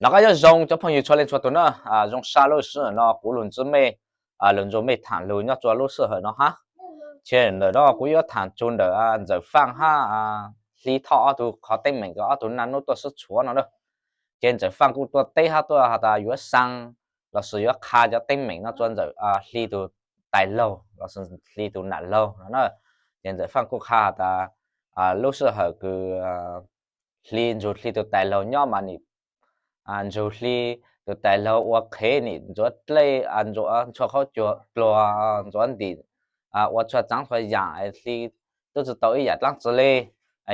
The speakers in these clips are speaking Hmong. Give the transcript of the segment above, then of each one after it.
Nov qab nyob zoo cov phooj ywg txhua leej txhua tus na, zoo sab lub sij hawm no kuv lug ntsib mej, lug ntsib mej tham lug nyob rua lub sij hawm no hab. Ces ntawm no kuv yuav tham txug ntawm Ntxawm Faaj hab Hli Thoj ob tug qhov teeb meem kws ob tug naj nub tuaj sib tshuav no na. Ces Ntxawm Faaj kuj tuaj teb hab tuaj has tas yuav xaa lossis yuav qha cov teeb meem no rua Ntxawm, Hli tus tais laug lossis Hli tus nam laug no na. Ces Ntxawm Faaj kuj qha has tas lub sij hawm kws Hli nrug Hli tus tais laug nyob mas nim, nrug Hli tus tais laug ua qhev nim ntxuav dlej, ntxuav ntxhua qhaub cua pluag, ntxuav ntim, ua txhua tsav txhua yaam, Hli tub tsi tau ib yaam dlaab tsi le.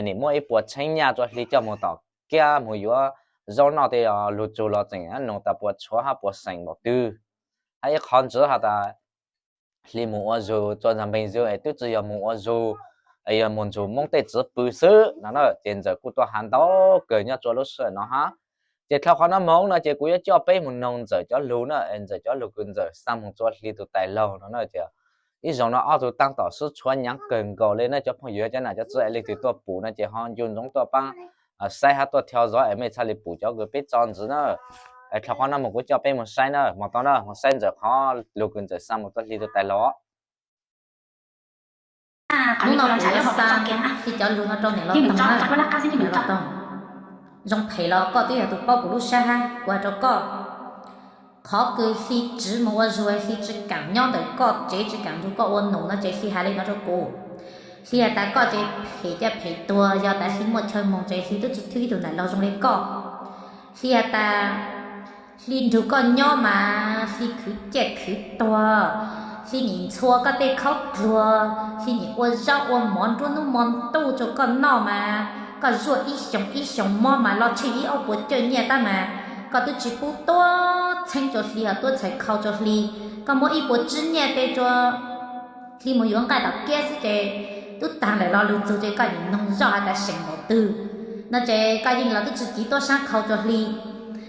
Nim muab ib puas txheeb nyaj rua Hli coj moog tom kiab moog yuav zaub noj tej lug tsug los tseem noog tas puas tshuav hab puas xeem npaum twg. Hab ib qhov ntxiv has tas Hli moog ua zug rua Ntxawm Npeeg Zug es tub tsi yog moog ua zug, yog moog nrug Moob tej tswv pw xwb no na. Ces Ntxawm kuj tuaj has ntau kawg nyob rua lub sij hawm no hab. Ces dlhau qhov no moog no ces kuv yuav coj peb moog noog Ntxawm cov lug na, Ntxawm cov lug kws Ntxawm xaa moog rua Hli tus tais laug no na. Ces ib zaug no ob tug taab tom sib tshuav nyaav kawg nkaus le na cov phooj ywg cov nam cov txwv es leej twg tuaj pum no ces ho ncu ntsoov tuaj paab saib hab tuaj thov zov es mej txhaj le pum cov kws peb tso ntxiv na. Dlhau qhov no moog kuv coj peb moog saib na, moog tau na, moog saib Ntxawm qhov lug kws Ntxawm xaa moog rua Hli tus tais laug. Hnub no kuv yuav xaa Hli cov lug no rua niam laug Toog na. Niam laug Toog, zoo phem los koj twb yog tug paub kuv lub sab hab, kuv has rua koj, qhov kws Hli tswv moog ua zug, Hli tsi kaam nyob ntawm koj tsev, tsi kaam nrug koj ua nus no ces Hli has le no rua kuv. Hli has tas koj ces phem caj phem tuag, yog tas Hli muaj chaw moog ces Hli tub tsi thwb ib tug nam laug zoo le koj. Hli has tas Hli nrug koj nyob mas Hli khwv ciaj khwv tuag, Hli nim ntxhua koj tej khaub dluag, Hli nim ua zaub ua mov nruab nub mo ntuj rua koj noj mas koj zuaj ib xyoos ib xyoos mob mas lug tsheej ib ob puas cawj nyiaj tab mas koj tub tsi pub tuab txheeb rua Hli hab tuab txhais khau rua Hli. Koj muab ib puas tsib nyiaj tej rua Hli moog yuav nqaij tom kiab xwb ces tub taag lawm los lug txug ces koj nim noog zoj has tas seem npaum twg no ces koj yeej los tub tsi civ tuab saab khau rua Hli.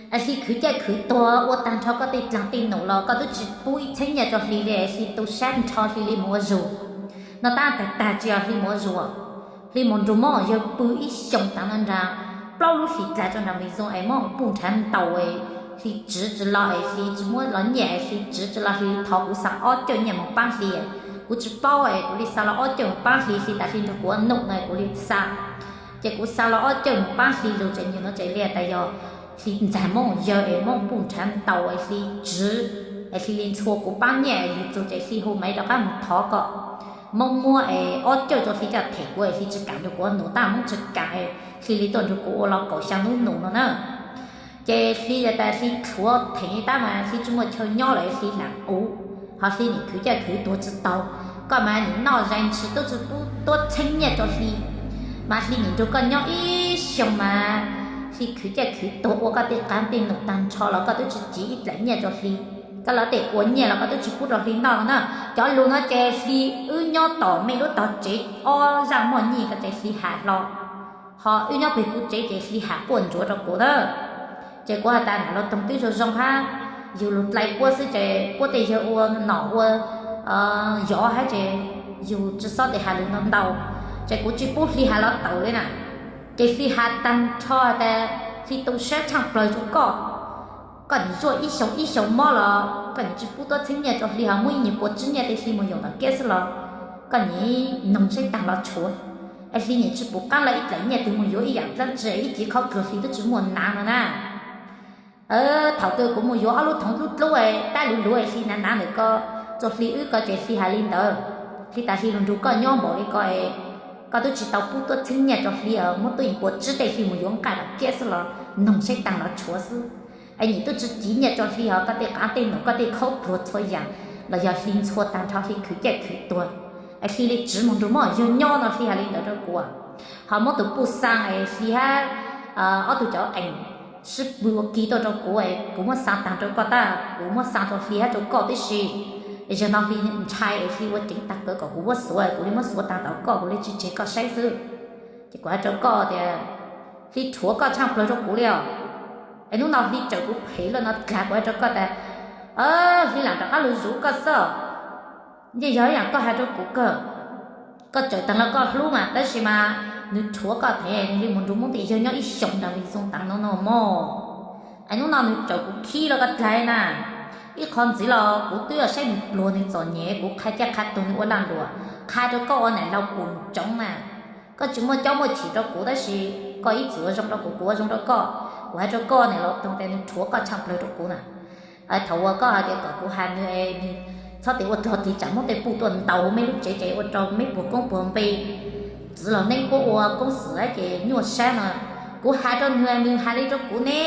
Hli khwv ciaj khwv tuag ua taag nrho koj tej dlaag tej num los koj tub tsi pub ib txheeb nyiaj rua Hli le, Hli tu sab nrho Hli le moog ua zug. No tab taag taag tsi yog Hli moog ua zug, Hli moog nrug Moob Yawg pw ib xyoos taag nrho nraag, plaub lub hlis dlaag rua nraag Npeeg Zug es Moob Yawg puj nrhav ntaus es Hli tswv tsi los es Hli tsi muab los nyiaj es Hli tswv tsi los Hli thov kuv xaa ob cawj nyiaj moog paab Hli. Kuv tsi paub es kuv le xaa los ob cawj moog paab Hli, Hli tas Hli nrug kuv ua num no kuv le xaa. Ces kuv xaa los ob cawj moog paab Hli lug ces nwg no ces le tas yog Hli ntxag Moob Yawg es Moob Yawg puj nrhav ntaus es Hli tswv es Hli le ntxhua kuv paab nyiaj es lug txug ces Hli hu maiv rov qaab moog thov kom Moob muab es ob cawj rua Hli coj them kuv es Hli tsi kaam nrug kuv ua num tab Moob tsi kaam es Hli le tuaj nrug kuv ua los kaum xyaa nub num no na. Ces Hli tas Hli rhuav theem tab mas Hli tsi muaj chaw nyob lawm Hli lam uv, ho Hli nim khwv ciaj khwv tuag tsi taug. Koj mas nim noj zais ntshis tub tsi pub tuab txheeb nyiaj rua Hli, mas Hli nim nrug koj nyob ib xyoos mas Hli khwv ciaj khwv tuag ua koj tej qaav tej num taag nrho los koj tub tsi civ ib dlaim nyiaj rua Hli. Koj los tej ua nyiaj los koj tub tsi pub rua Hli noj no na. Cov lug no ces Hli wb nyob tom mej lub tog tsev ob zaaj moj nyij ko ces Hli has hlo, ho wb nyob peg kuv tsev ces Hli has quaj ntsuav rua kuv na. Ces kuv has tas nam laug Toog twb zoo zoo hab, yug lug dlai puab xwb ces puab tej yawg ua nom ua yov hab ces yug tsi xob tes has lug ntau ntau, ces kuv tsi pub Hli has los tawm le na. Ces Hli has taag nrho tas Hli tu sab tshaaj plawg rua koj, koj nim zuaj ib xyoos ib xyoos mob los koj nim tsi pub tuab txheeb nyiaj rua Hli ho muab ib nyuag puas tsib nyiaj tej Hli moog yoom tom kiab xwb los koj nim noog saib taag los tshuav. Es Hli nim tsi pum qaab lawm ib dlaim nyiaj twg moog yuav ib yaam dlaab tsi ib civ khaub dluag Hli tub tsi muaj naav no na. Thaum kawg kuv moog yuav ob lub thoov dlub dlub tab luv luv Hli naav naav ntawm ko, txuas Hli wb ko ces Hli has le ntawd. Hli tas Hli lug nrug koj nyob npaum le ko, koj tub tsi tau pub tuab txheeb nyiaj rua Hli, muab tuab yeem puas tsib tej Hli moog yuav nqaij tom kiab xwb los noog saib taag los tshuav xwb. Es nim tub tsi civ nyiaj rua Hli ho koj tej qaav tej num koj tej khaub dluag txhua yaam los yog Hli ntxhua taag nrho Hli khwv ciaj khwv tuag. Es Hli le tsiv moog nrug Moob Yawg nyob no Hli has le ntawd rua kuv. Ho muab tug puj xaa es Hli hab ob tug cov qees sib pwg ua kig tuaj rua kuv, kuv muab xaa taag rua koj tab kuv muab xaa rua Hli hab rua koj tib si. Es yog no Hli ntshai es Hli ua ceev taag kawg kom kuv muab xuav, kuv le muab xuav taag tau koj, kuv le tsi tseg koj saib xwb. Ces kuv has rua koj tias Hli rhuav koj tshaaj plawg rua kuv le os. Es nub no Hli tsawm kuv phem luaj no dlaag kuv has rua koj tas Hli lam rov qaab lug zuv koj xwb. Ntshe yog yaam koj has rua kuv kawg. Koj tsawm taag los koj hlub mas tab sis mas nwg rhuav koj thev, nwg le moog nrug Moob tej yawg nyob ib xyoos nraag Npeeg Xoo taag no no mog. Hnub no nws tsaws kuv khib los koj dlaig na. Ib qho ntxiv los kuv twb yog saib nws pluag nws txom nyem, kuv qha caj qha tuag nws ua lag luam, qha rau koj ua nam laug pum ntsoov na. Koj tsis muaj caub muaj chim rau kuv tab sis koj ib txwm ua zoo rau kuv, kuv ua zoo rau koj. Kuv hais rau koj niam laus toog tias nws rhuav koj tshaj plawg rau kuv na. Thaum uas koj hais tias kom kuv has nws, nws txhob tias ua dog tig tsam muab tej puj tuaj ntaus hauv meb lub tsev ces ua rau meb puag koob puag npe, txwv los neeb puab ua koob xwm ces nyuaj sab no. Kuv has rau nws, nws has li rau kuv ne.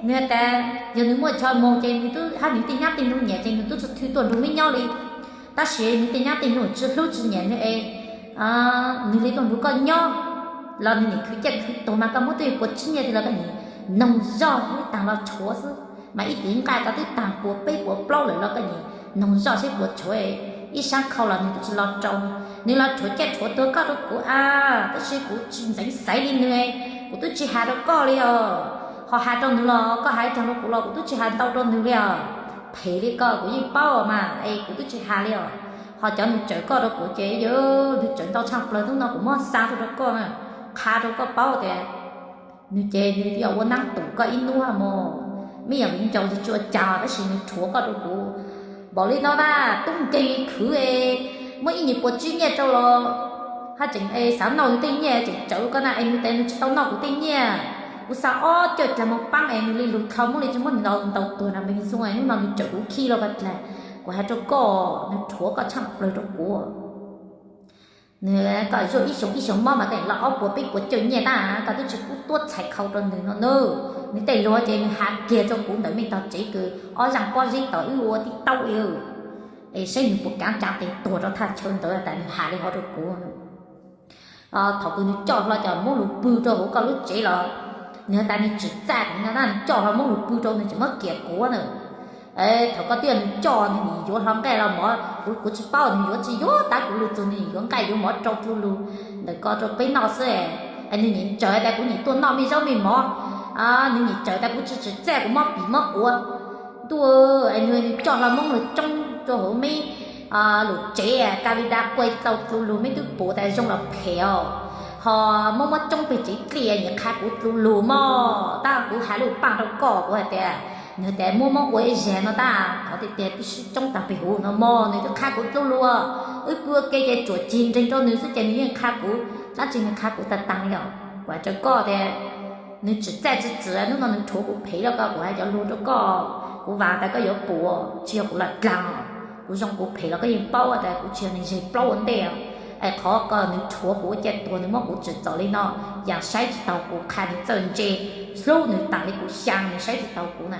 Nws has tas yog nws muaj chaw moog ces nws twb hab nws tej nyab tej nug nyiam ces nws twb tsi thw tuaj nrug meb nyob li. Tab sis nws tej nyab tej nug tsi hlub tsi nyiam nws es nws li tuaj nrug koj nyob los nws nim khwv ciaj khwv tuag mas koj muab tej puas tsib nyiaj ti los koj nim noog zoj ib taag los rhuav xwb. Mas ib tug nqaj koj twb taag puas peb puas plaub lawm los koj nim noog zoj seb puas rhuav, ib sab khau los nws twb tsi los rau. Nws los rhuav ciaj rhuav tuag koj rau kuv a, tab sis kuv tsi ntxeev xaiv li nws, kuv twb tsi has rau koj li os. Ho has rau nws los koj has ib tsaag rau kuv los kuv twb tsi has ntau rau nws li os. Phem li koj kuv yeej paub mas es kuv twb tsi has li os. Ho cov nws tsawm koj rau kuv ces yog nws tsawm ntau tshaj plawg, hnub no kuv muab xa tuaj rau koj na, qha rau koj paub tias nws ces nws yog ua naab tum koj ib hnub mog. Meb yog viv ncaus tsi ua cas tab sis nws rhuav koj rau kuv npaum li no na, tub nkeeg khwv es muab ib nyuag puas tsib nyiaj rau los hab tseem es xav noj nws tej nyiaj tseem tsawv koj na es nws tas nws tsi tau noj kuv tej nyiaj. Kuv xa ob coj dlaag moog paab es nws li lug dlhau muab li tsi muab nws ntaus tuag na npeeg xoo, hnub no nws tsawm kuv khib los koj dlaag. Kuv has rau koj, nws rhuav koj tshaj plawg rau kuv. Nws kom zuaj ib xyoo ib xyoo mob mas koj los ob puas peb puas caum nyiaj tab koj twb tsi pub tuab txhais khau rau nws no na. Nws tej lug ces nws has kiag rau kuv ntawm mej tog tsev kws ob zaaj pob zeb tom wb ua tib taub li. Es saib nws puas kaav tsaa tes tuag rau thaj chaw ntawd tas nws has li hov rau kuv. Thaum kws nws coj hlo cov moob lug pw rau hauv koj lub tsev los nws has tas nws tsim txaj kuv no na, nws coj hlo moob lug pw rau nws tseem muab kiam kuv na. Thaum koj twb yog nws coj nws nim yuav hlo nqaij los mov, kuv tsis paub nws yuav tsis yuav tab kuv lug txug nws nim yuav nqaij yuav mov rau dlug lug ntawm ko rau peb noj xwb. Es nws nim tsaws tas kuv nim tuaj noj mej zaub mej mov, nws nim tsaws tas kuv tsis tsim txaj kuv mob pim mob quav. Ntuj, es nws coj hlo moob lug tsoob rau hauv meb lub tsev, ka vi da quaj tau dlug lug meb twb pum tas zoo los phem os. Ho moob muab tsoob peg tsev dlej nim qha kuv dlug lug mog, tab kuv has lub paaj rau koj kuv has tas nws tas muab moob ua ib zag no tab qhov tiag tiag twb sib tsoob taag peg huv no mog, nws twb qha kuv dlug lug. Wb pw ua ke ces tsuam cig nreeg rau nws xwb ces nws yeej qha kuv, dlaab tsi nws qha kuv taag taag li os. Kuv has rau koj tas nws tsim txaj tsi tsim, hnub no nws rhuav kuv phem los koj, kuv has cov lug rau koj, kuv vaam tas koj yuav pum, tsis yog kuv los dlaag, kuv zoo kuv phem los koj yeej paub tas kuv tsis yog neeg zeg plaub ua ntej os. Es qhov ko nws rhuav kuv ua ciaj tuag nws muab kuv tsim txom li no, yaam saib tsis taug kuv, qha nws txawj ntse, hlub nws taam li kuv xyaa nws saib tsis taug kuv na.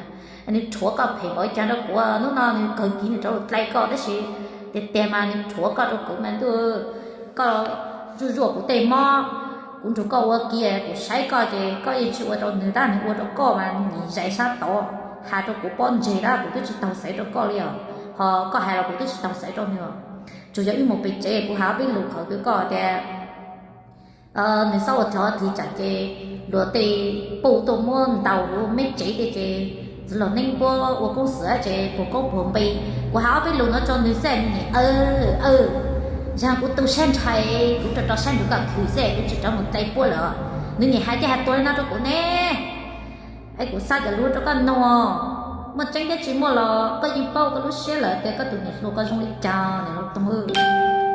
Nws rhuav koj phem npaum li cas rau kuv, hnub no nws kawg kiv nws rov lug dlai koj tab sis tiag tiag mas nws rhuav koj rau kuv mas ntuj, koj zuaj zuaj kuv tej mob, kuv nrug koj ua ke kuv saib koj ces koj yeej tsis ua rau nws tab nws ua rau koj mas nws nim zais sab tod has rau kuv pob ntseg tab kuv twb tsis taug xaiv rau koj li os. Ho koj hais los kuv twb tsis taug xaiv rau nws os. Tsuas yog wb mus pem tsev kuv has ob peb lus qhov kws koj tias nws xob ua dlog dlig tsam ces luag tej puj tuaj muab ntaus huv meb tsev tej ces txwv los neeb puab ua koob xwm ces puag koob puag npe. Kuv has ob peb lus no rau nws xwb nws nim aw aw, yog kuv tu sab nrhais kuv rau rau sab nrug koj khwv xwb kuv tsis rov mus dai puab lawm. Nws nim hais tej has tuag li no rau kuv ne. Es kuv xa cov lus rau koj noog, muaj tseeb thiab tsis muaj los koj yeej paub koj lub siab lawm tias koj tus niam hluas koj zoo li cas niam laus toog.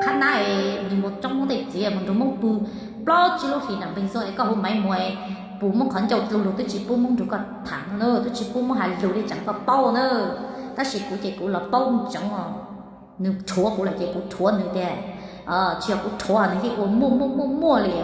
Qhab nab es nws mus tsoob moob tej txiv mus nrug moob pw plaub tsib lub hlis nram npeeg xoo es koj hu maiv mus es pum moob qhov ncauj dlug lug twb tsis pub moob nrug koj tham na, twb tsis pub moob has lug li tsaam koj paub na. Tab sis kuv ces kuv los paub ntsoov os. Nws rhuav kuv lawm ces kuv rhuav nws tiag, tsis yog kuv rhuav nws yeej ua muaj muaj muaj muaj li.